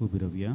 उबी रावया.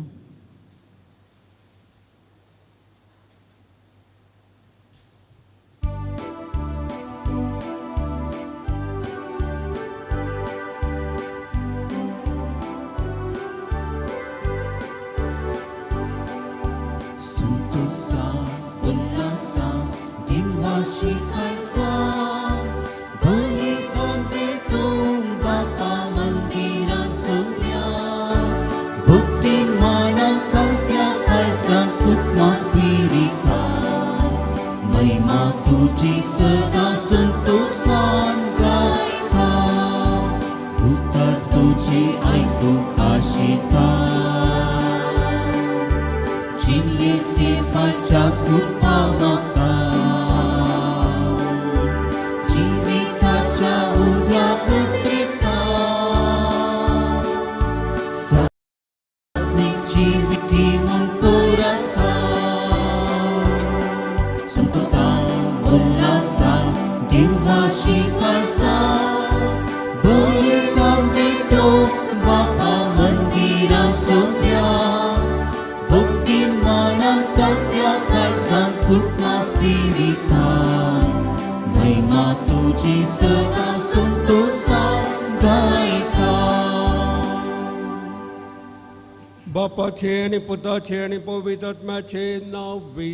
बापाचे आनी पुताचे आनी पवित्र आत्म्याचे नांवी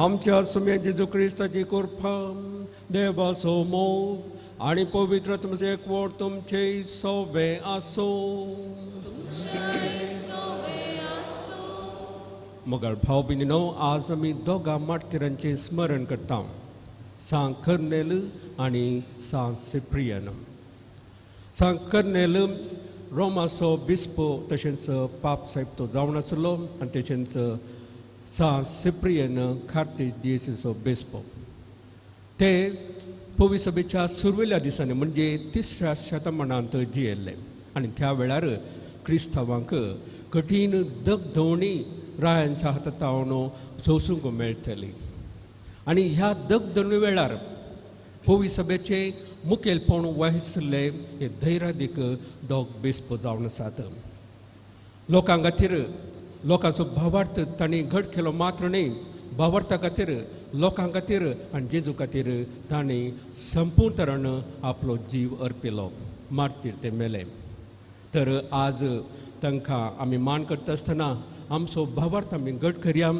आमच्या सुम्या जेजू क्रिस्ताची कृपा, देवाचो मोग आनी पवित्र आत्म्याचें एकवट तुमचे सोबें आसूं. मगर भाव भयणीनो, आज आमी दोगां मार्टिरांचें स्मरण करता, सांत कर्नेल आनी सांत सिप्रियन. सांत कर्नेल रोमाचो बिस्पो तशेंच पाप साहेब तो जावन आसलो आनी तशेंच सांत सिप्रियन कार्तेज दियेसीचो बिस्पो. ते पवी सभेच्या सुरवेल्या दिसांनी म्हणजे तिसऱ्या शतमानांत जियेल्ले आनी त्या वेळार क्रिस्तांवांक कठीण दगधवणी रायांच्या हातांत सोसूंक मेळटली. आनी ह्या दगधवणी वेळार पवी सभेचे मुखेलपण वहिसले हे धैर्यादीक दोग बिस्प जावन आसात. लोकां खातीर लोकांचो भावार्थ तांणी घट केलो मात्र न्हय, भावार्था खातीर, लोकां खातीर आनी जेजू खातीर तांणी संपूर्ण तरान आपलो जीव अर्पिलो, मार्तीर ते मेले. तर आज तांकां आमी मान करता आसतना आमचो भावार्थ आमी घट करया.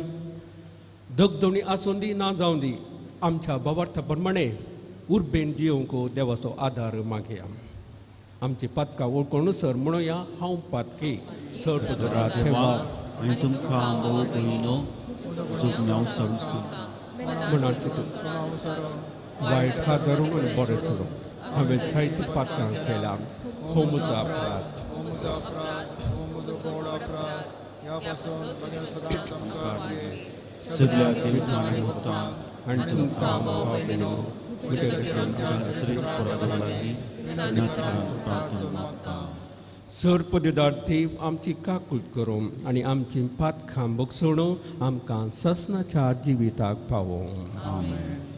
दगदवणी आसूं दी ना जावं दी, आमच्या भावार्था प्रमाणे उर्बेन जियोंक देवाचो आदार मागया. आमची पातकां वळखून सर म्हणुया, हांव पातकी सर देवा आनी तुमकां भाव भयणीनो वायट हात धरून आनी बरें सोडूं हांवें जायतीं पातकां केल्या. हो म्हजो अपराध. सगळ्या देवतांनी भक्तांक आनी तुमकां भाव भयणीनो सर पदेदार देव आमची काकूट करूं आनी आमची पातकां बगसोण आमकां ससनाच्या जिविताक पावोवं. आमेन.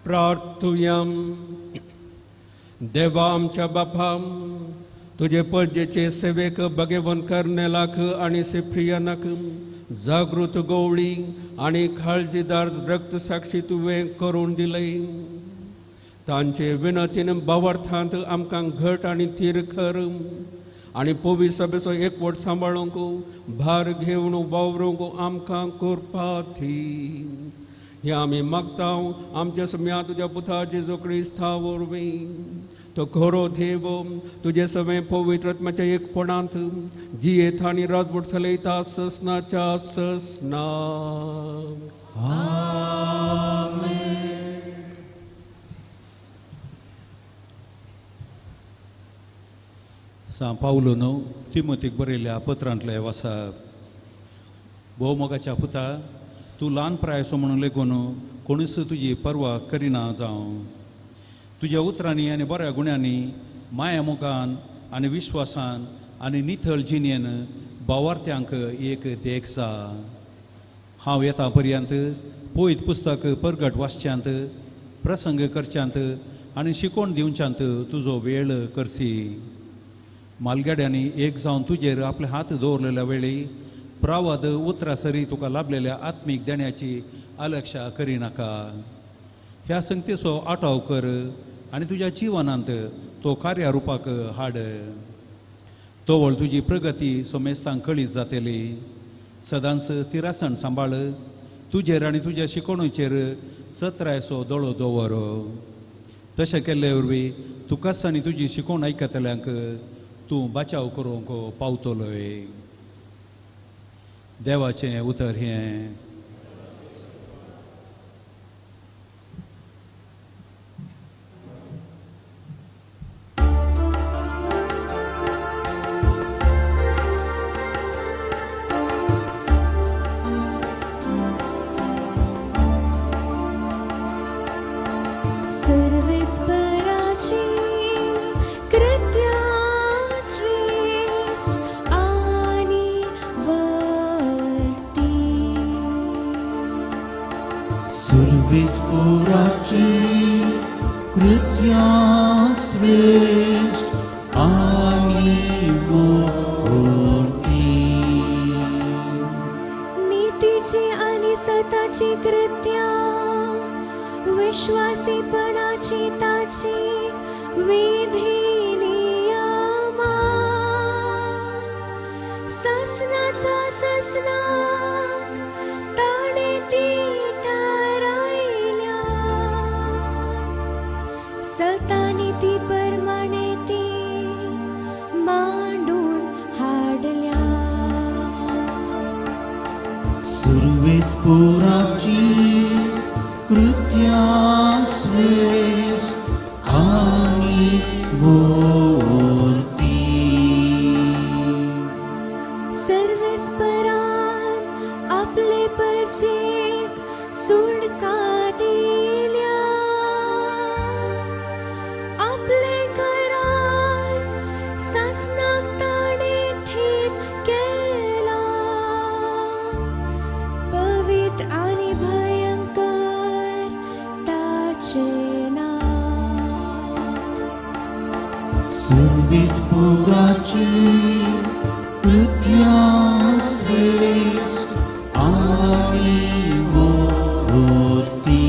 प्रार्थुयाम. देवा आमच्या बापा, तुजे परजेचे सेवेक भगेवन कर्नेलाक आनी सिप्रियनाक जागृत गोवळी आनी काळजीदार रक्तसाक्षी तुवें करून दिले. तांचे विनतीन भावार्थांत आमकां घट आनी थीर कर आनी पवी सभेचो एकवट सांबाळूंक भार घेवन वावरूंक आमकां कृपा दी. हें आमी मागता आमच्या सम्या तुज्या पुता जेजू क्रिस्ता वरवीं. तो खरो देव तुजे सवें पवित्र आत्म्याच्या एकपणांत जियेता आनी राजवट चलयता ससनाच्या ससना. सां पावलून तिमोतीक बरयल्ल्या पत्रांतलें वासा. भोवमोगाच्या पुता, तूं ल्हान प्रायसो म्हणून लेगून कोणूच तुजी पर्वा करिना जावं. तुज्या उतरांनी आनी बऱ्या गुण्यांनी, माया मोगान आनी विश्वासान आनी निथळ जिणेन भावार्थ्यांक एक देख जा. हांव येता पर्यंत पयत पुस्तक परगट वाचच्यांत, प्रसंग करच्यांत आनी शिकोवन दिवच्यांत तुजो वेळ करसी. मालगाड्यांनी एक जावन तुजेर आपले हात दवरलेल्या वेळी प्रावाद उतरा सरी तुका लाभलेल्या आत्मीक देण्याची आलक्षा करिनाका. ह्या संगतीचो आटाव कर आनी तुज्या जिवनांत तो कार्यारुपाक हाड. तवळ तुजी प्रगती सोमेस्तांक कळीत जातली. सदांच तिरासण सांबाळ. तुजेर आनी तुज्या शिकवणेचेर सत्रायचो दोळो दवर. तशें केल्ले वरवीं तुकाच आनी तुजी शिकवण आयकतल्यांक तूं बचाव करूंक पावतलोय. देवाचें उतर हें. सर्वेस्पराची कृत्या श्रेष्ठ आणि वर्ती. सर्वेस्पराची कृत्या श्रेष्ठ आणि वर्ती. नीतीची आणि सताची कृत्या, विश्वासीपणाची ताची विधी नियमा, ससनाच्या ससनाक ताणे ती थारायल्या. सतानी ती परमाणे ती मांडून हाडल्या. सर्वेस्पराची कृत्या श्रेष्ठ आणि वर्ती. सर्वेस्परान आपले परजेक सुटका दिल्या. आपले घरान सासनाक ताणे थीर केला. पवित्र आनी भयंकर ताचें नांव. सर्वेस्पराची कृत्या श्रेष्ठ आणि वर्ती.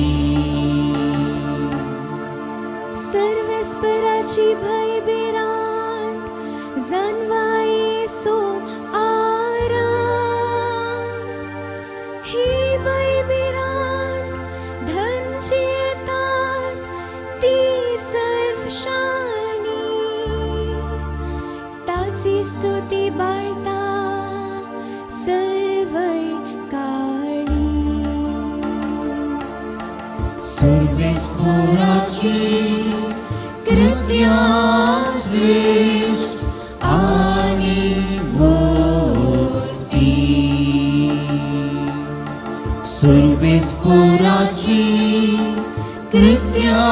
सर्वेस्पराची भयभिरांत जनवायेसो आराम. ही भयभिरांत धनची येतात ती सर्वशानी. ताची स्तुती बाळता सर्वय काळी. सर्वेस्पराची कृत्या श्रेष्ठ आणि वर्ती. सर्वेस्पराची कृत्या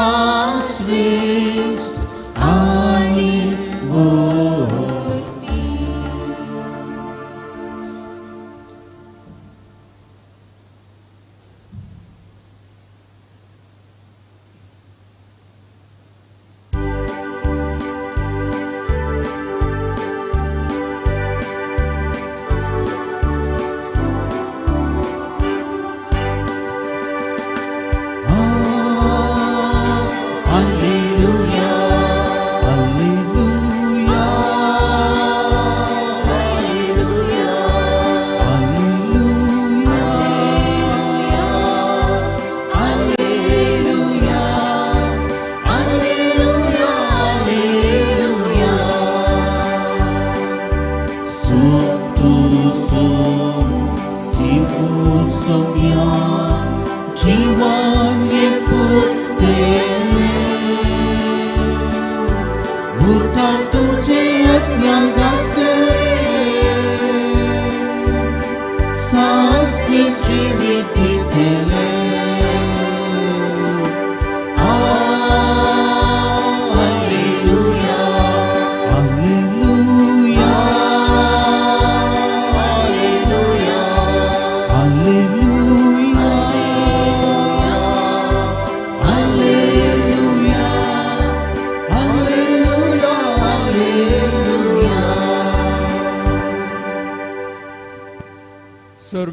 श्रेष्ठ आणि वर्ती. Alleluia.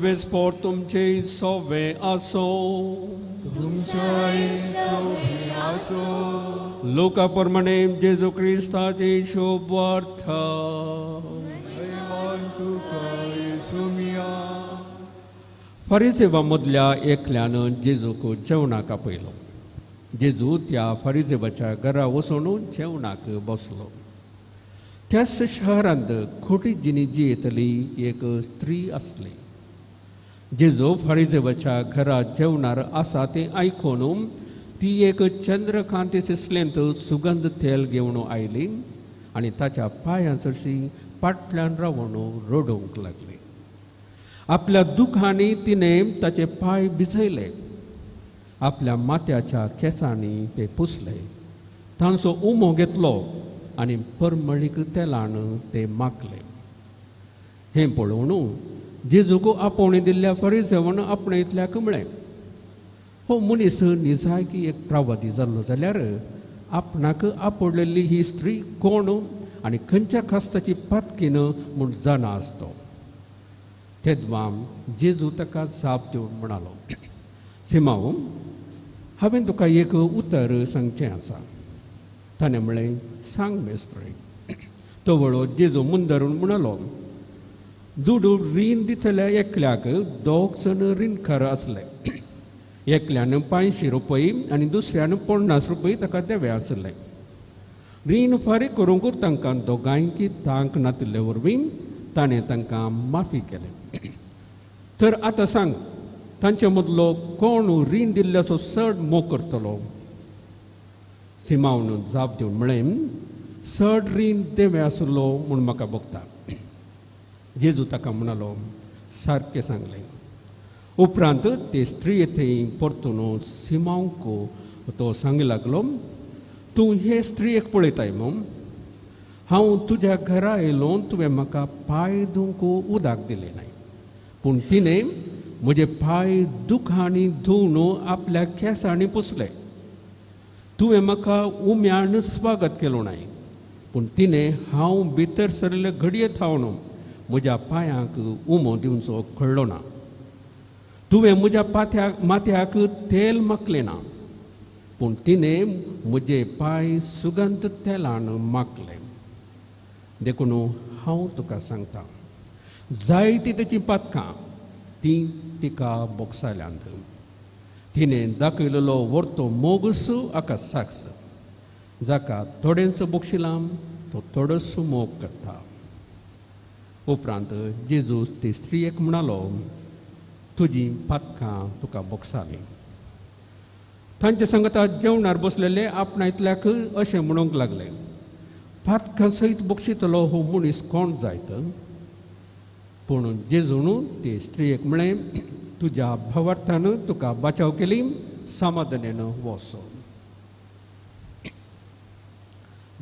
परमेश्वर तुमचे सोवे आसो. तुमच्याय सोवे आसो. लोका प्रमाणे जेजू क्रिस्ताचे शुभवार्थ. महिमान तुका येसुमिया. फारिजेवा मदल्या एकल्यान जेजूक जेवणाक आपयलो. जेजू त्या फारिजेवाच्या घरा वचून जेवणाक बसलो. त्याच शहरांत खोटी जिणी जियेतली एक स्त्री आसली. जेजू फारिजेवाच्या घरा जेवणार आसा तें आयकून ती एक चंद्रकांती सिसलेंत सुगंध तेल घेवन आयली आनी ताच्या पांयां सरशी पाटल्यान रावन रडूंक लागली. आपल्या दुखांनी तिणें ताचे पांय भिजयले, आपल्या माथ्याच्या केंसांनी ते पुसले, तांचो उमो घेतलो आनी परमळीक तेलान ते माखले. हें पळोवन जेजूक आपोवणें दिल्ल्या फारिजेवान आपणे इतल्याक म्हळें, हो मनीस निजायकी एक प्रवादी जाल्लो जाल्यार आपणाक आपडलेली ही स्त्री कोण आनी खंयच्या खास्ताची पातकीन म्हूण जाणा आसतो. तेदवां जेजू ताका जाप दिवन म्हणालो, सिमांव, हांवें तुका एक उतर सांगचें आसा. ताणें म्हळें, सांग मेस्त्री. तो वळो जेजू मुंदरून म्हणालो, दुडू रीण दितल्या एकल्याक दोग जण रिणकार आसले. एकल्यान 500 रुपये आनी दुसऱ्यान 50 रुपये ताका देवे आसले. रीण फारीक करूंक तांकां दोगांयकी तांक नातिल्ले वरवीं ताणें तांकां माफी केलें. तर आतां सांग, तांचे मदलो कोण रीण दिल्ल्याचो चड मोग करतलो? सिमांवन जाप दिवन म्हळें, चड रीण देवे आसलो म्हूण म्हाका भोगता. जेजू ताका म्हणालो, सारकें सांगलें. उपरांत ते स्त्रीये थंय परतून सिमांवक तो सांग लागलो, तूं हे स्त्रियेक पळयताय मू? हांव तुज्या घरा आयलो, तुवें म्हाका पांय धुवंक उदक दिलें नाय, पूण तिणें म्हजे पांय दुखांनी धुवन आपल्या केंसांनी पुसले. तुवें म्हाका उम्यान स्वागत केलो नाय, पूण तिणें हांव भितर सरिल्ले घडये थावन म्हज्या पांयांक उमो दिवचो कळ्ळो ना. तुवें म्हज्या माथ्याक तेल माखलें ना, पूण तिणें म्हजे पांय सुगंध तेलान माखले. देखून हांव तुका सांगता, जायती तेची पातकां तीं तिका बोगसाल्यांत. तिणें दाखयलेलो वर्तो मोगस हाका साक्ष, जाका थोडेंच बोगशिलां तो थोडोसो मोग करता. उपरांत जेजू ते स्त्रियेक म्हणालो, तुजी पातकां तुका बोगसालीं. तांचे सांगता जेवणार बसलेले आपणा इतल्याक अशें म्हणूंक लागले, पातकां सयत बोगशितलो हो मनीस कोण जायत? पूण जेजून ते स्त्रियेक म्हळें, तुज्या भावार्थान तुका बाचाव केली, समाधानेन वचो.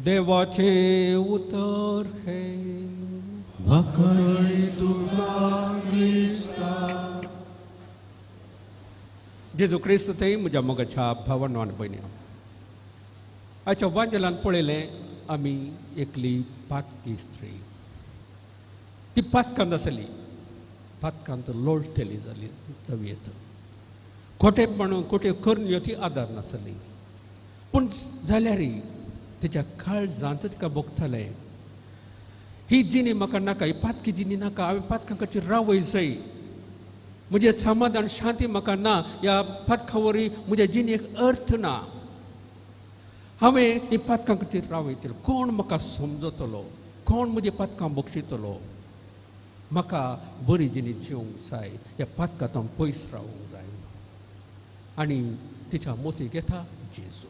देवाचें उतर हें. वाखाणणी तुका क्रिस्ता. जेजू क्रिस्त थंय म्हज्या मोगाच्या भावांनो आनी भयणीनो, आयच्या वांजेलान पळयलें आमी एकली पातकी स्त्री. ती पातकांत आसली, पातकांत लोळटली जाली जावं येत, खोटेपण खोट्यो करण्यो ती आदार नासली, पूण जाल्यारय तिच्या काळजांत तिका भोगतालें, ही जिणी म्हाका नाका, ही पातकी जिणी नाका, हांवें पातकांची रावय जाय, म्हजें समाधान शांती म्हाका ना, ह्या पातकां वरवीं म्हज्या जिणेक अर्थ ना, हांवें ही पातकां खातीर रावयतलो, कोण म्हाका समजतलो, कोण म्हजी पातकां बक्षितलो, म्हाका बरी जिणी जिवंक जाय, ह्या पातकां हांव पयस रावूंक जाय. आनी तिच्या मोतीक येता जेजू.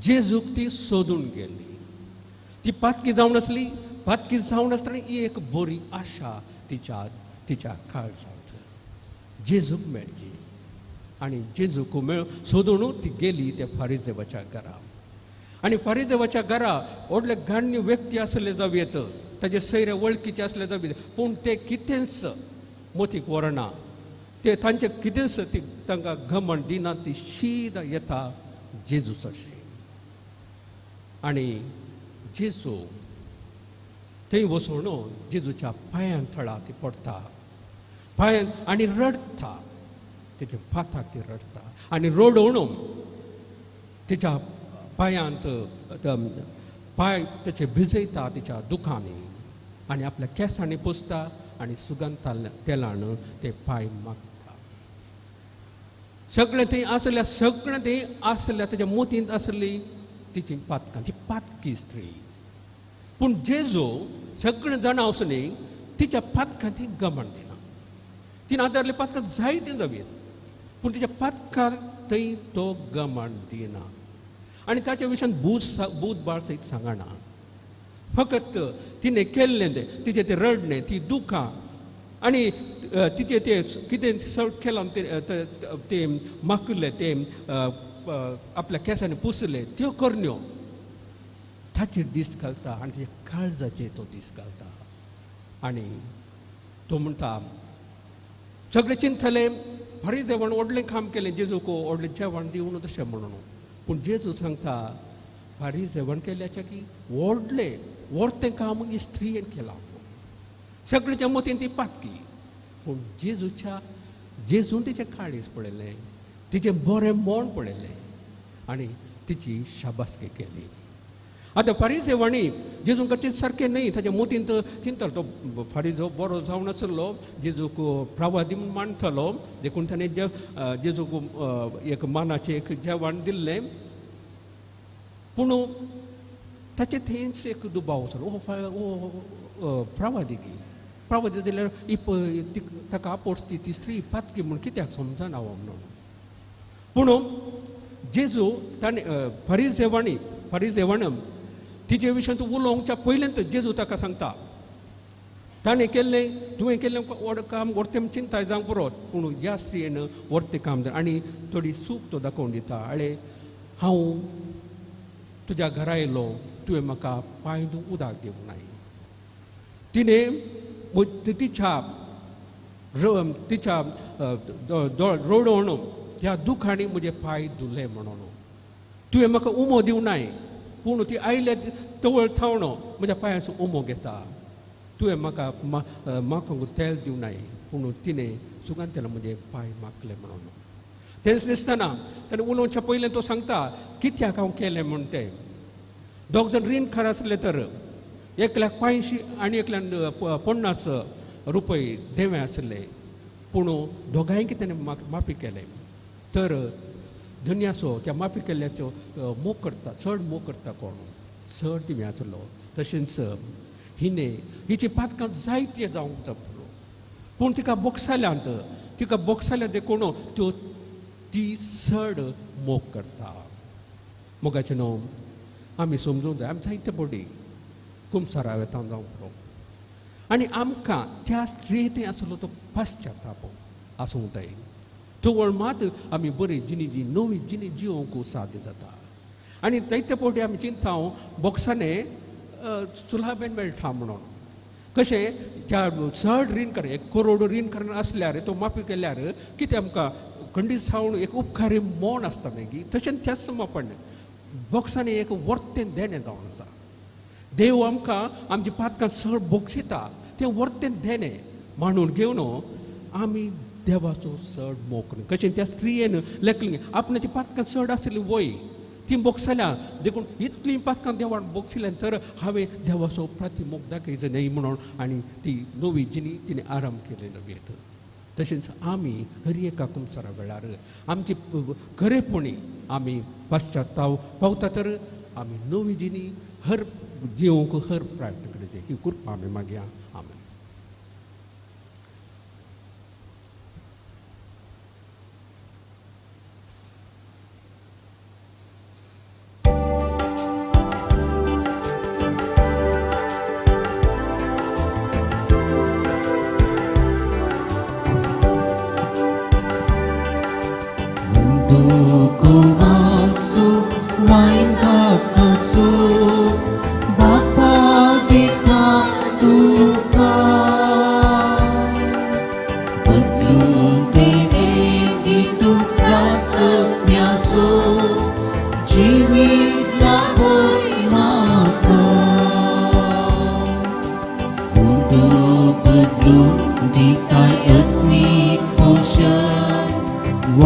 जेजूक ती सोदून गेली. ती पातकी जावन आसली, पातकी जावन आसतना ही एक बरी आशा तिच्या तिच्या काळजांत जेजूक मेळची. आनी जेजूक मेळ सोदून ती गेली त्या फारिजेवाच्या घरा. आनी फारिजेवाच्या घरा व्हडले गाण्य व्यक्ती आसले जावं येत, ताजे सैरे वळखीचे आसले जावं येत, पूण ते कितेंच मोतीक व्हरना, ते तांचे कितेंच ती तांकां घमंड दिना, ती शीदा येता जेजू सरशी. आनी जेजू थंय वचून जेजूच्या पांयां थळा ती पडटा. पांयान आनी रडटा, तेच्या पाताक ती रडटा आनी रडोवन तिच्या पांयांत पांय तेचे भिजयता तिच्या दुखांनी आनी आपल्या केंसांनी पुसता आनी सुगंध तेलान ते पांय मागता. सगळें थंय आसल्या, सगळें थंय आसल्या तेच्या मोतींत आसली तिची पातकां, ती पातकी स्त्री. पूण जेजू सगळें जाणां वचून तिच्या पातकां ती गमण दिना. तिणें आदारले पातकां जायतीं जावयेत, पूण तिच्या पातकार थंय तो गमण दिना आनी ताच्या विशयान भूत बाळ सयत सांगना. फकत तिणें केल्लें तें, तिचें तें रडणें, ती दुखां आनी तिचें तें कितें सट केलां तें माकलें, तें आपल्या केंसांनी पुसलें, त्यो करण्यो ताचेर दीस घालता आनी तिच्या काळजाचेर तो दीस घालता. आनी तो म्हणटा सगळें चिंतले फारीक जेवण व्हडलें काम केलें, जेजूक व्हडलें जेवण दिवन तशें म्हणून. पूण जेजू सांगता फारीक जेवण केल्याच्या की व्हडलें व्हडतें काम ही स्त्रियेन केलां. सगळ्याच्या मतीन ती पातकी, पूण जेजून तिचें काळीज पळयलें, तिचें बरें मोण पळयलें आनी तिची शाबासकी केली. आतां फारीजेवांनी जेजून करचें सारकें न्हय, ताच्या मोतींत चिंतलो तो फारीजो बरो जावन आसलो, जेजूक प्रवादी म्हूण मानतालो, देखून ताणें जेजूक एक मानाचें एक जेवण दिल्लें. पूण ताचें थंयच एक दुबाव आसलो, ओ प्रवादी गी, प्रवादी जाल्यार ताका आपोवची ती स्त्री पातकी म्हूण कित्याक समजना हो म्हणून. पूण जेजू ताणें फारीजेवाण तिचे विशयांत उलोवच्या पयल्यान जेजू ताका सांगता ताणें केल्लें तुवें केल्लें व्हड काम व्हडतें चिंताय जावंक पुरो, पूण ह्या स्त्रियेन व्हडतें काम आनी थोडी सूख तो दाखोवन दिता. आळे हांव तुज्या घरा येयलो, तुवें म्हाका पांय उदक दिवंक नाय. तिणें तिच्या तिच्या रडोवन त्या दुखांनी म्हजे पांय धुले म्हणून. तुवें म्हाका उमो दिवंक नाय, पूण ती आयल्या तवळ थावणो म्हज्या पांयाचो उमो घेता. तुवें म्हाका म्हाका तेल दिवंक नाय, पूण तिणें सुगान तेल म्हजे पांय मागले म्हणून. तेंच दिसतना ताणें उलोवच्या पयलें तो सांगता कित्याक हांव केलें म्हूण तें. दोग जाण रीणकार आसले तर एकल्याक 500 आनी एकल्यान 50 रुपये देवे आसले, पूण दोगांयकी ताणें माफी केलें. तर धन्याचो त्या माफी केल्ल्याचो मोग करता, चड मोग करता कोण चड दिव्या आसलो. तशेंच हिणें हिची पातकां जायते जावंक जातलो, पूण तिका बोगसाल्यांत, तिका बोगसाल्यांत देखून त्यो ती चड मोग करता. मोगाचें न्हू आमी समजूंक जाय, आमी जायते पडी कुमसारा वेता जावंक पुरो आनी आमकां त्या स्त्रियेंत आसलो तो पश्चाताप आसूंक जाय. तवळ मात आमी बरी जिणी जी नवी जिणी जिवंक साध्य जाता. आनी जायते फावटी आमी चिंता बोक्सांनी सुलाबेन मेळटा म्हणून. कशें त्या चड रीण कर 1 करोड रीण कर आसल्यार तो माफी केल्यार कितें आमकां खंडीत जावन एक उपकारी मोण आसता मागीर. तशेंच त्याच समापण बोक्सांनी एक वर्तें देणें जावन आसा. देव आमकां आमची पातकां चड बोगशिता, तें वर्तें देणें मांडून घेवन आमी देवाचो चड मोग करून. कशें त्या स्त्रियेन लेखली आपणाची पातकां चड आसली वय ती बोगसल्या, देखून इतलीं पातकां देवान बोगशिल्यान तर हांवें देवाचो प्रतिमोग दाखयचो न्हय म्हणून आनी ती नवी जिणी तिणें आराम केली नवी. तशेंच आमी हर एका कुमसारा वेळार आमची खरेपणी आमी पश्चाताप पावता तर आमी नवी जिणी हर जिवंक हर प्रयत्न करचे. ही कृपा आमी मागया. आमेन. Bapa dika tuka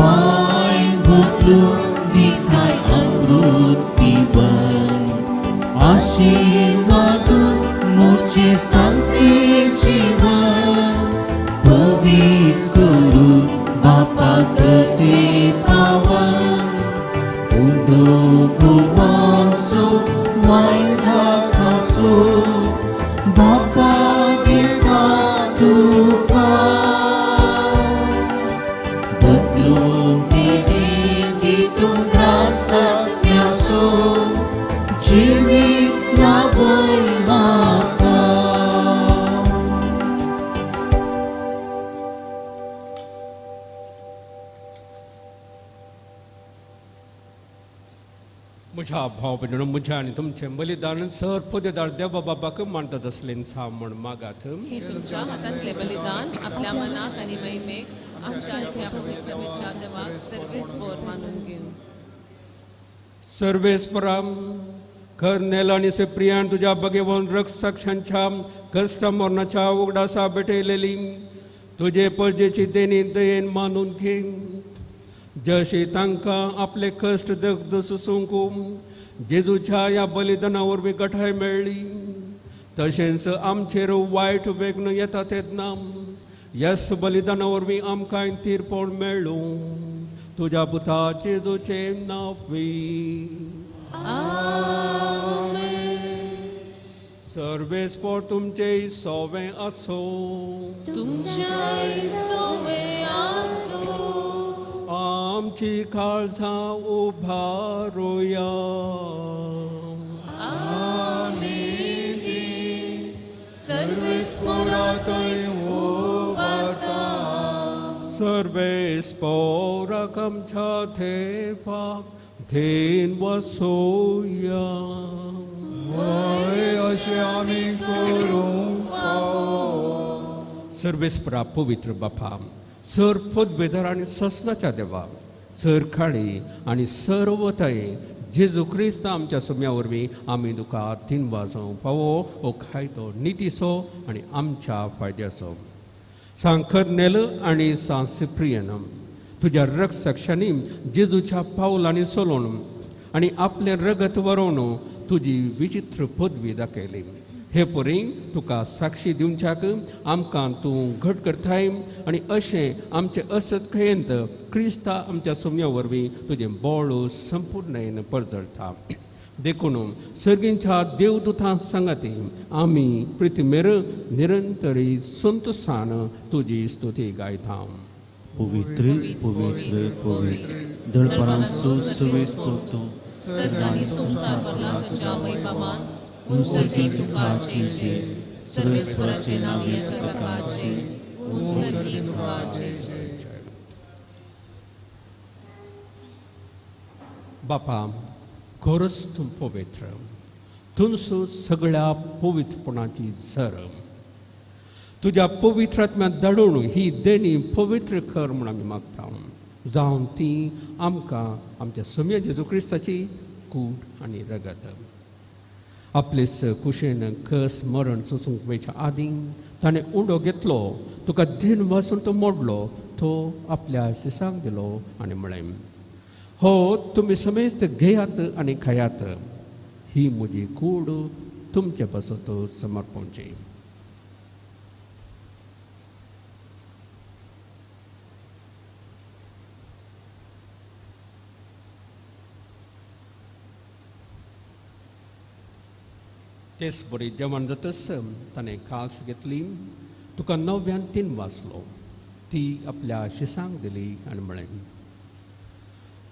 वायन बदलून दिताय अमृत पिवन आशीर्वादून मुझे सांते जीवन पवित्र करून बापा करते पावन उंदो गोमांसो वायन धाकाचो बापा दिता तुका बदलून तेणे दितूं त्रासात्म्याचो जिवीत लाभय म्हाका. म्हज्या भाव भयणींनो, म्हज्या आनी तुमचें बलिदान सर पदेदार देवा बाबाक मानतात असलें सा म्हण मागात. हे तुमच्या हातांतले बलिदान आपल्या मनात आनी महिमेक आमच्या आनी ह्या पवित्र सभेच्या देवाक सर्वेस बोर मानून घेवं. सर्वेस्पराम कर्नेल आनी सिप्रियान तुज्या बगेवन रक्षांच्या कश्ट मरणाच्या उगडासा भेटयलेली तुजे परजेची देणी दयेन मानून घे. जशी तांकां आपले कश्ट दग्ध सोसूंक जेजूच्या ह्या बलिदाना वरवीं गठाय मेळ्ळी, तशेंच आमचेर वायट वेग्न येता तेन्ना ह्याच बलिदाना वरवीं आमकां तीरपण मेळ्ळूं. तुज्या पुता जेजूचें नांव. सर्वेस्पोर तुमचे सोवें आसो. तुमच्या सोवे आसो. आमची काळजां उभारुया. आमी ती सर्वेस्पोरातय उबारता. सर्वेस्पोराक आमच्या थेपाक then वसोया. वय अशें आमी करूंक फावो. सर्वेस्परा पवित्र बापा, सर पदवेदार आनी ससनाच्या देवा, सर खाळी आनी सर्वताय जेजू क्रिस्त आमच्या सोम्या वरवीं आमी तुका तीन वाजोवंक फावो हो खायतो नितीचो आनी आमच्या फायद्याचो. सांग कर्नेल आनी सांग सिप्रियन तुज्या रक्षांनी जेजूच्या पावलांनी चलोवन आनी आपलें रगत वरोवन तुजी विचित्र पदवी दाखयली. हे परी तुका साक्षी दिवच्याक आमकां तूं घट करताय आनी अशें आमचे असत्खयेंत क्रिस्ता आमच्या सोम्या वरवीं तुजें बोळ संपूर्णेन परजळटा. देखून सर्गींच्या देवदूतां सांगाती आमी प्रितिमेर निरंतरी संतोसान तुजी स्तुती गायता. पवित्र पवित्र पवित्र दळपरांचो सुवेद सोदतो सर्ग आनी संवसार भरला तुज्या वैभवान. उंचगी तुका जय, सर्वेस्पराचे नांव येता ताका जय. उंचगी तुका जय. बापा, खरोच तूं पवित्र, तुमचो सगळ्या पवित्रपणाची झर. तुज्या पवित्र आत्म्याक धाडून ही देणी पवित्र कर म्हूण आमी मागता, जावन ती आमकां आमच्या सोम्या जेजू क्रिस्ताची कूड आनी रगत. आपलेच कुशेन कस मरण सोसूंक वयच्या आदीं ताणें उंडो घेतलो, तुका धीन वासून तो मोडलो, तो आपल्या शिसांक दिलो आनी म्हळें, हो तुमी समेस्त घेयात आनी खायात, ही म्हजी कूड तुमचे पासत समर्पणची. तेच बरी जेवण जातच ताणें काल्स घेतली, तुका नव्यान तीन वाचलो, ती आपल्या शिसांक दिली आनी म्हळें,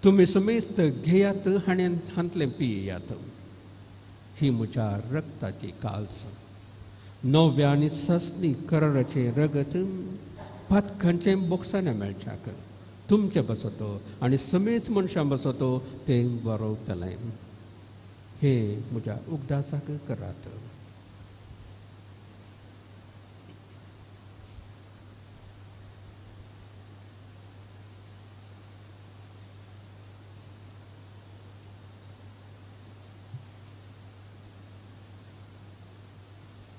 तुमी समेस्त घेयात आनी हांतलें पियात, ही म्हज्या रक्ताची काल्स, नव्या आनी ससनी कराराचें रगत पातकांचें बोक्साने मेळच्याक तुमचे बसतो आनी समेच मनशां बसतो तें बरोवतलें. हे म्हज्या उगडासाक करात.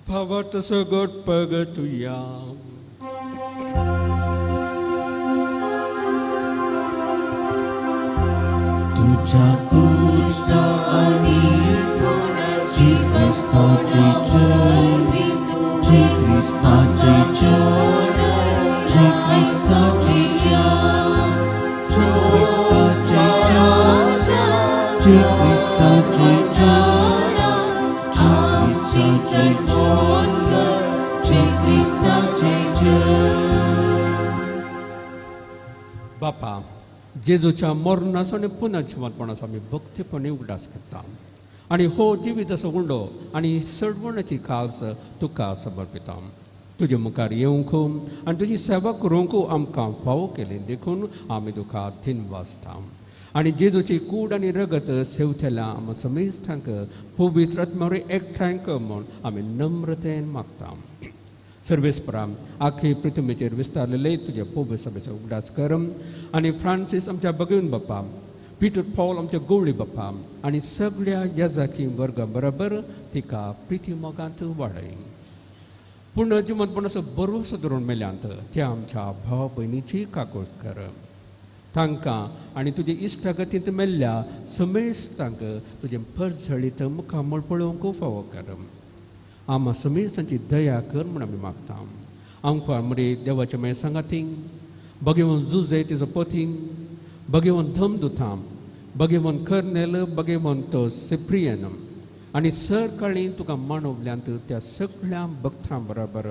भावार्थ सगट पगटुया. तुझ्या कुसा आनी जिवंतपणाचे जय, जय क्रिस्ताचे जय, जय क्रिस्ताचे जय, जय क्रिस्ताचे जय, जय क्रिस्ताचे जय. बापा, जेजूच्या मरणाचो आनी पुनर्जिवंतपणाचो आमी भक्तीपणी उगडास करता आनी हो जिवीताचो उंडो आनी सडवणाची खास तुका समर्पिता. तुजे मुखार येवंक आनी तुजी सेवा करूंक आमकां फावो केली देखून आमी तुका धिनवासता. आनी जेजूची कूड आनी रगत सेवतेल्या आमकां समेस्तांक पवित्र आत्म्या एकठांय कर म्हूण आमी नम्रतेन मागता. सर्वेस्परा, आखी पृथ्वीचेर विस्तारलेले तुजे पवित्र सभेचो उगडास कर आनी फ्रांसीस आमच्या भगवीन बाप्पा, पीटर पॉल आमच्या गवळी बाप्पा आनी सगळ्या यजाकी वर्गा बरोबर तिका प्रिती मोगांत वाडय. पूण जिवंतपणाचो बरोसो धरून मेल्यांत त्या आमच्या भाव भयणीची काकूळट कर. तांकां आनी तुजे इश्टागतींत मेल्ल्या समेस्तांक तुजें परजळीत मुखामळ पळोवंक फावो कर. आमा समेस्तांची दया कर म्हूण आमी मागता. आमकां मरे देवाच्या मागीर सांगाती भगेवन जुजे तिजो पती, भगेवन धमदुतां, भगेवन कर्नेल, भगेवन तो सिप्रियन आनी सरकाळी तुका मानवल्यांत त्या सगळ्या भक्तां बरोबर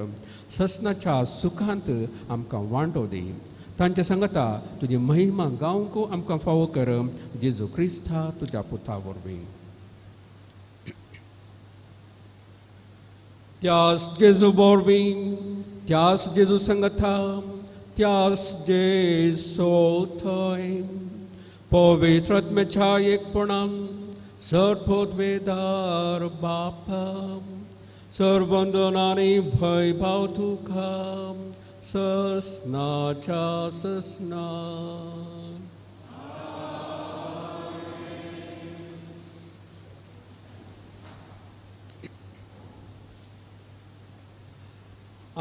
ससनाच्या सुखांत आमकां वांटो दी. तांच्या सांगता तुजी महिमा गावंक आमकां फावो कर, जेजू क्रिस्ता तुज्या पुता वरवीं. त्यास जेजू वरवीं, त्यास जेजू संगता, त्यास जेसो थंय पवित्र आत्म्याच्या एकपणान सर्वोद्वेदार बाप सर्वंदनानी भय भाव तुका ससनाच्या ससना.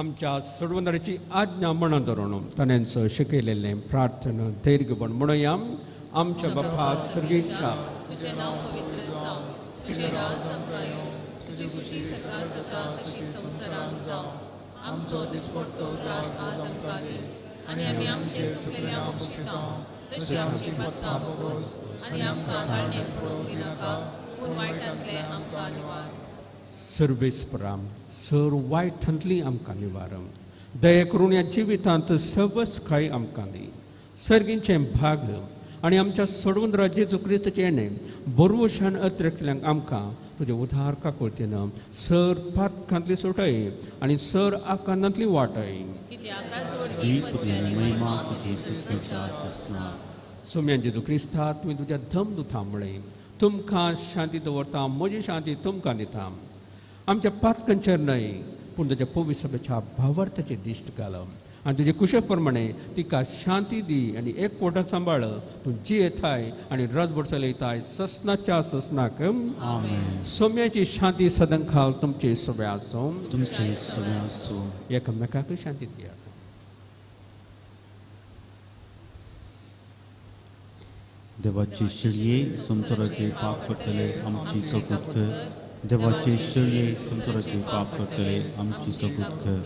आमच्या सर्वंदराची आज्ञा म्हणा धरून ताणेंचो शिकयलेलें प्रार्थना धैर्यपण म्हणुया. आमच्या बापा सर्गीच्या, तुझें नांव पवित्र जावं, तुझें राज आमकां येवं, तुजी खुशी सकाळ जाता तशीच संवसारांत जावं. आमचो दिसपडतो राज आज आमकां दी आनी आमी आमचे चुकलेल्या बक्षिता तशी आमची पत्ता बोगोस आनी आमकां ताळणेक पडोवंक दिनाका, पूण वायटांतलें आमकां निवार. सर्वेस्परा, सर वायटांतली आमकां निवार. दया करून ह्या जिवितांत सवस काय आमकां दी. सर्गींचें भाग आनी आमच्या सोडवंत जेजू क्रिस्ताचें येणें बरवशान अतिरेकतल्यांक आमकां तुजें उदार काकुळतेन सर पातकांतली सुटय आनी सर आकांतांतली वाटय. सोम्या जेजू क्रिस्ता, तुवें तुज्या धमदुता म्हळें, तुमकां शांती दवरता, म्हजी शांती तुमकां दिता. आमच्या पातकांचेर न्हय पूण तुज्या पवित्र सभेच्या भावार्थाचेर दिश्ट घाल आनी तुजे कुशे प्रमाणे तिका शांती दी आनी एक कोटा सांबाळ. तूं जियेताय आनी राजभर चलयताय ससनाच्या ससनाक. सोम्याची शांती सदंखाल तुमचे सगळे आसूं, तुमचे सगळे आसूं. एकामेकाक शांती दियात. देवाची शेळये संवसाराचे पाप करतले आमची ककूत कर. देवाचे शेळये संवसाराचे पाप करतले आमची ककूत कर.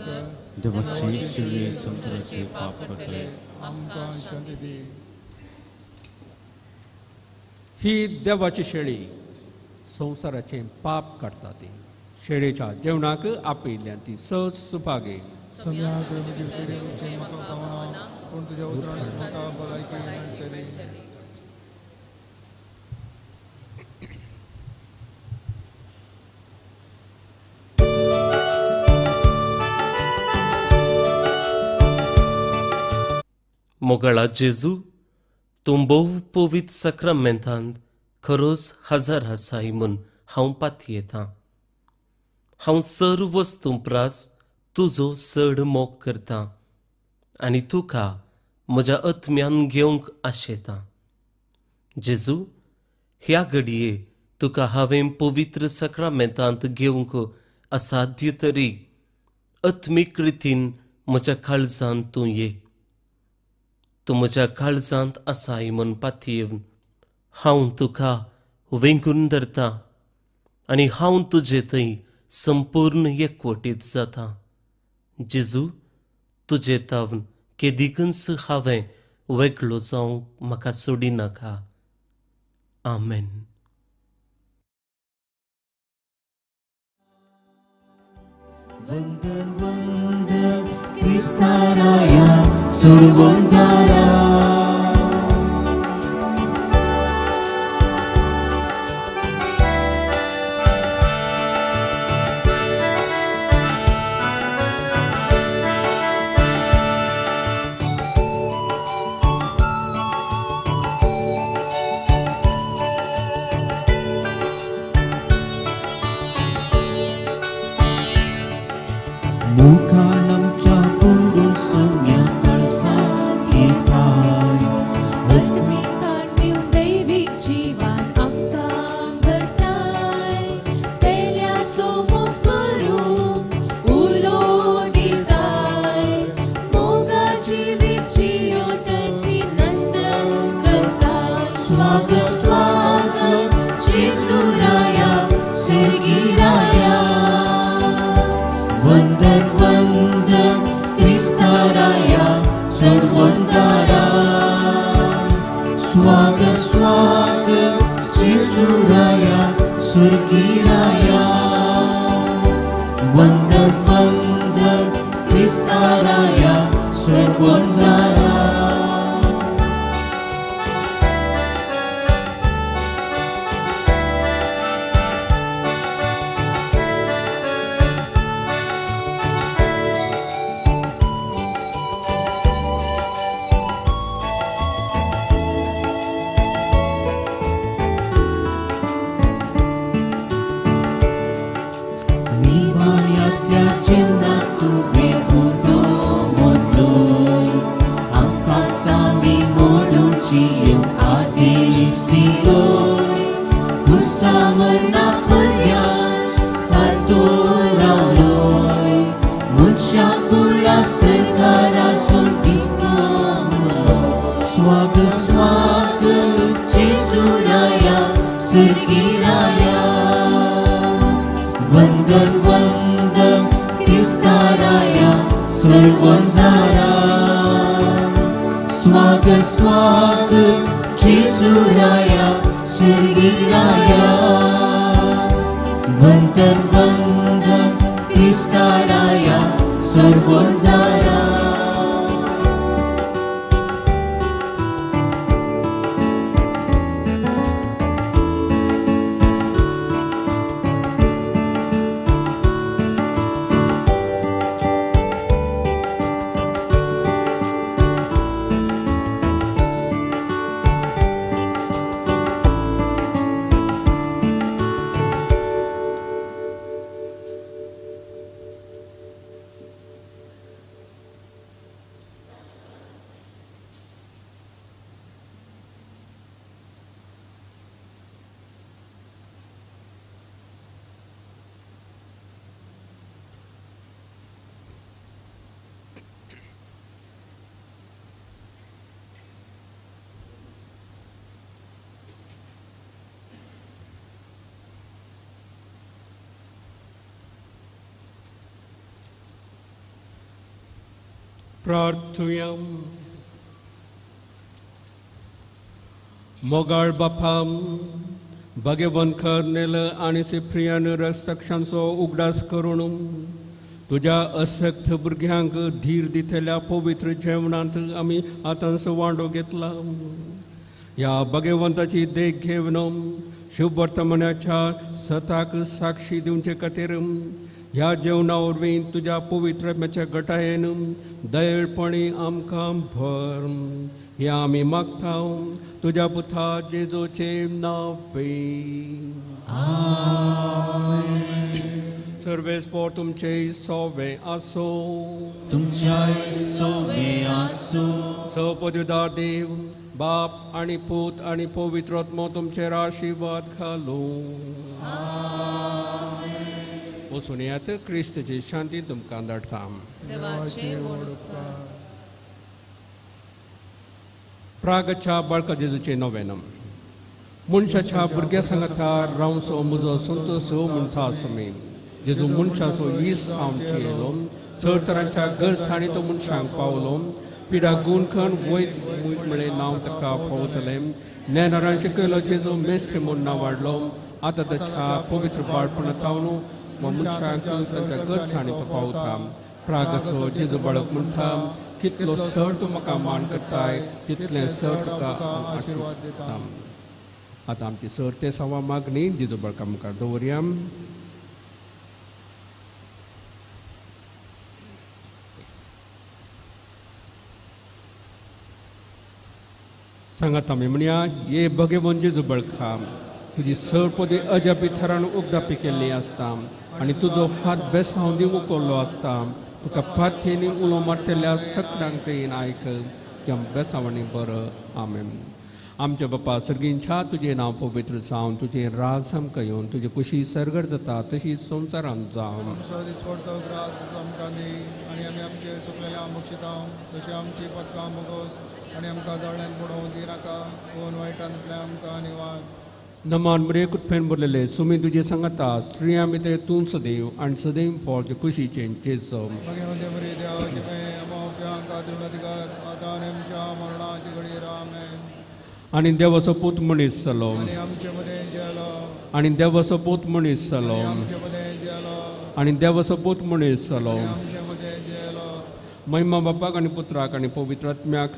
देवाचे शेळये संवसाराचे पाप करतले आमकां शांती दी. ही देवाची शेळी संवसाराचें पाप काडटा. ती शेळेच्या जेवणाक आपयिल्ल्यान ती सहज सुभागे. सम्या तुवें म्हजे भितर येवचें म्हाका पावना, पूण तुज्या उतरान म्हाका भलायकी मेळटली. मोगाळा जेजू, तूं भोव पवित्र साक्रामेंतांत खरोच हजार आसाय म्हूण हांव पातयेतां. हांव सर्व वस्तूं प्रास तुजो चड मोग करतां आनी तुका म्हज्या आत्म्यान घेवंक आशेतां. जेजू, ह्या घडये तुका हांवें पवित्र साक्रामेंतांत घेवंक असाध्य तरी आत्मीक रितीन म्हज्या काळजांत तूं ये. तूं म्हज्या काळजांत आसाय म्हूण पातयेवन हांव तुका वेंगून धरता आनी हांव तुजे थंय संपूर्ण एकवटीत जाता. जेजू, तुजे तावन केदिकूच हांवें वेगळो जावंक म्हाका सोडिनाका. आमेन. वंदन वंदन क्रिस्ताराया सुरवंदारा. मुखानमच्या पुरून सम्या कळसा घेताय. आत्मीक दिवन दैवीक जीवन आमकां भरताय. पेल्या सोमो करूं उलो दिताय. मोगा जिवीत जियोताची नंदन करताय. स्वागत स्वागत जेजू राया स्वर्गीराया. वंदन वंदन क्रिस्ताराया सोडवणदारा. स्वागत स्वागत जेजू राया स्वर्गीराया. वंदन वंदन क्रिस्ताराया सोडवणदारा. निवाळ्यांतल्या जेवणाक तुवें उदो मोडलोय. आमकां सामी मोडूची येवंक आदेश दिलोय. खुर्सा मरणा पर्यांत तातो रावलोय. मनशा कुळा सरकारा सोडीता. स्वागत स्वागत जेजू राया स्वर्गीराया. वंदन वंदन क्रिस्ताराया सोडवणदारा. स्वागत स्वागत जेजू राया स्वर्गीराया. वंदन वंदन क्रिस्ताराया सोडवणदारा. प्रार्थुया. मोगाळ बापा, भगवंत कर्नेल आनी सिप्रियान रस्तक्षांचो उगडास करून तुज्या असक्त भुरग्यांक धीर दितल्या पवित्र जेवणांत आमी आतांचो वांडो घेतला. ह्या भगवंताची देख घेवन शुभवर्तमानाच्या सताक साक्षी दिवचे खातीर ह्या जेवणा वरवीं तुज्या पवित्र आत्म्याच्या गटायेन दयळपणी आमकां भर. हें आमी मागता तुज्या पुता जेजूचे नांवे. सर्वेस्पोर तुमचे सोवे आसो. तुमच्याय सोवे आसो. सपदुदार देव बाप आनी पूत आनी पवित्र आत्मो तुमचेर आशिर्वाद घालूं. वचून येयात. क्रिस्ताची शांती तुमकां धाडटा. प्रागच्या बाळका जेजूचें नोवेनम. मनशाच्या भुरग्या सांगाता रावचो म्हजो संतोश म्हणटा आसमी जेजू मनशाचो ईस आमचे येयलो चड तरांच्या गरजांनी तो मनशांक पावलो पिडा गुणखण वैद म्हळें नांव ताका फावो जालें ज्ञानारान शिकयलो जेजू मेस्त्री म्हूण नांव वाडलो आतां ताच्या पवित्र बाळपणा तावन मनशांक तांच्या गरजांनी तो पावता प्रागसो जेजू बाळक म्हणटा कितलो सर तूं म्हाका मान करताय तितलें सर तुका आशिर्वाद दिता. आतां आमची सर ते सवा मागणी जेजू बाळका मुखार दवरया. सांगात आमी म्हणया ये भगेवन जेजू बाळका तुजी सर पदी अजापी थरान उगडापी केल्ली आसता आनी तुजो हात बेसांव दिवंक उखल्लो आसता तुका पाथेनी उलो मारतल्या सगळ्यांक तेन आयक ज्या बेसावांनी बरो. आमेन. आमच्या बापा सर्गींच्या तुजें नांव पवित्र जावन तुजें राज आमकां येवन तुजी कुशी सर्गर जाता तशी संवसारांत जावन आमचो दिसपडतो ग्रास आमकां दी आनी आमी आमचेर चुकलेल्या बक्षिता तशें आमची पदकां बोगोस आनी आमकां दोळ्यांत पडोवंक दिनाका पूण वायटांतल्यान आमकां निवार. नमान मरे कुटफेन भरलेले सुमी तुजे सांगता स्त्रियां भितर तूं सदैव आनी सदैव फळ कुशीचें जेजो आनी देवाचो पूत मनीस जालो आनी देवाचो पूत मनीस जालो आनी देवाचो पूत मनीस जालो. महिमा बापाक आनी पुत्राक आनी पवित्र आत्म्याक.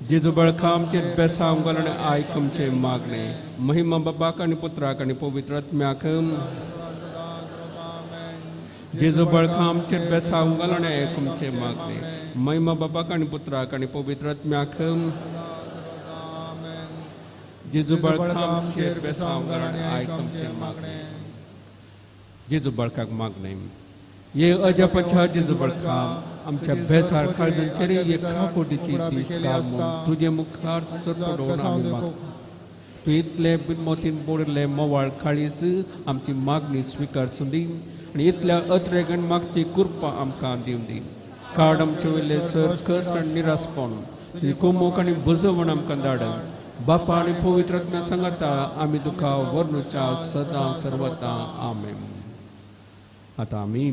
जेजू बाळका आमचेर बेसांव घाल आनी आयक आमचें मागणें. महिमा बापाक आनी पुत्राक आनी पवित्र आत्म्याक. जेजू बाळका आमचेर बेसांव घाल आनी आयक आमचें मागणें. महिमा बापाक आनी पुत्राक आनी पवित्र आत्म्याक. जेजू बाळका आमचेर बेसांव घाल आनी आयक आमचें मागणें. जेजू बाळकाक मागणें ये अजापाच्या जेजू बाळका आमच्या बेजार काळजांचेर एक खाकोटीची दीस घाल म्हूण तुजे मुखार सरपडोवन आमी मागता. तूं इतले मोतीन बोडिल्ले मोवाळ काळीज आमची मागणी स्विकारचून दी आनी इतल्या अत्रेगण मागची कृपा आमकां दिवन दी. काड आमचे वयले सर कश्ट आनी निरासपण तुजी कोमोक आनी बुजवण आमकां धाड. बापा आनी पवित्र आत्म्या सांगाता आमी तुका वर्णुच्या सदां सर्वता. आमेन. आतां आमी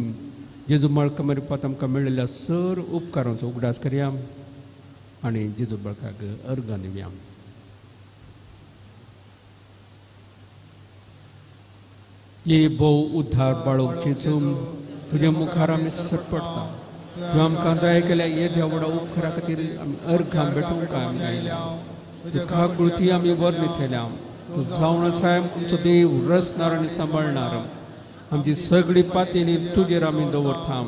जेजू बाळका मारिफात आमकां मेळिल्ल्या सर उपकारांचो उगडास करया आनी जेजू बाळकाक अर्गां दिवया. ये भोव उद्धार बाळोक जेजू तुज्या मुखार आमी सरपडटा. तूं आमकां दया केल्या हे देवडा उपकारा खातीर आमी अर्गां भेटोवंक आमी आयल्या. तुका कृती आमी वर्णितल्या. तूं जावन आसाय आमचो देव रचणार आनी सांबाळणार. आमची सगळी पातीनी तुजेर आमी दवरता.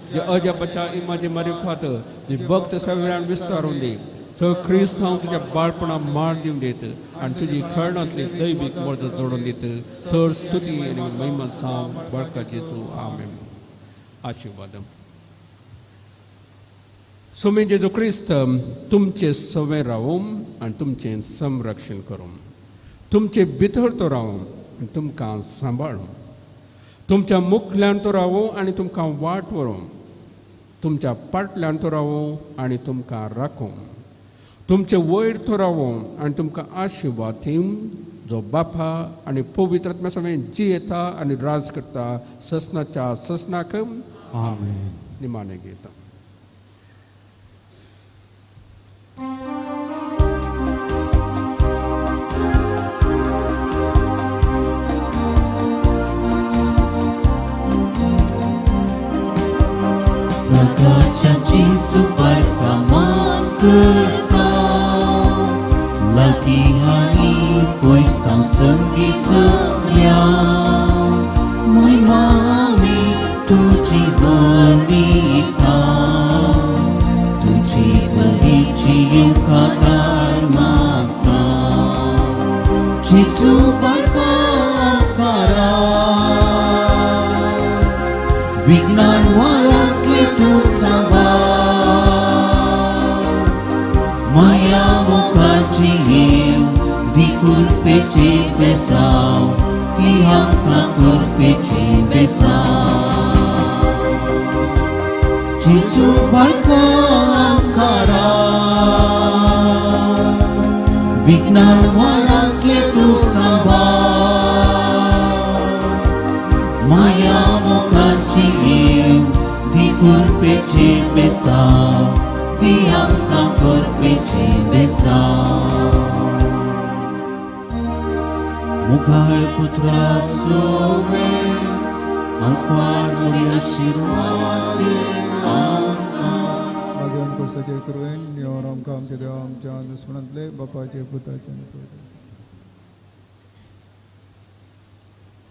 तुज्या अजापाच्या इमाजे मारिफात तुजी भक्त सगळ्यान विस्तारून दी. सगळं क्रिस्त हांव तुज्या बाळपणा मार दिवन दित आनी तुजी खरणांतली दैवीक मर्ज जोडून दित. चड स्तुती आनी महिमा जावं बाळका जेजू. आमेन. आशिर्वाद. सुमी जेजू क्रिस्त तुमचे सवे रावूं आनी तुमचें संरक्षण करूं. तुमचे भितर तो रावूं आनी तुमकां सांबाळूं. तुमच्या मुखल्यान तो रावूं आनी तुमकां वाट व्हरूं. तुमच्या पाटल्यान तो रावूं आनी तुमकां राखूं. तुमचे वयर तो रावूं आनी तुमकां आशिर्वाद दिवं जो बापा आनी पवित्र आत्म्या समेत जियेता आनी राज करता ससनाच्या ससनाक. आमेन. निमाणें घेता. प्रकाशाची जेजू बाळका मान करता लागीं आनी पयस हांव संगी जमल्या महिमा आमी तुजी वर्णिता तुजी बरीची येवकार मागता जेजू बाळका कारा विज्ञान वारांतले तूं सांबाळ माया मोगाची येव दी कुरपेचे बेसांव ती आमकां कुरपेचे बेसांव जेजू बाळका आमकारा. विघ्नान वरांतले तूं सांबाळ माया मोगाची येव दी कुरपेचे बेसांव दी आमकां करपेचे बेसांव मुखाळ पुत्रा सोवे आंकवार मुरी आशिर्वाद दे आमकां. भाग्यवान पुरसाचे कुरवेन नियोर आमकां आमच्या देवा आमच्या दुस्मनांतले बापाचे पुताचे आनी पवित्र.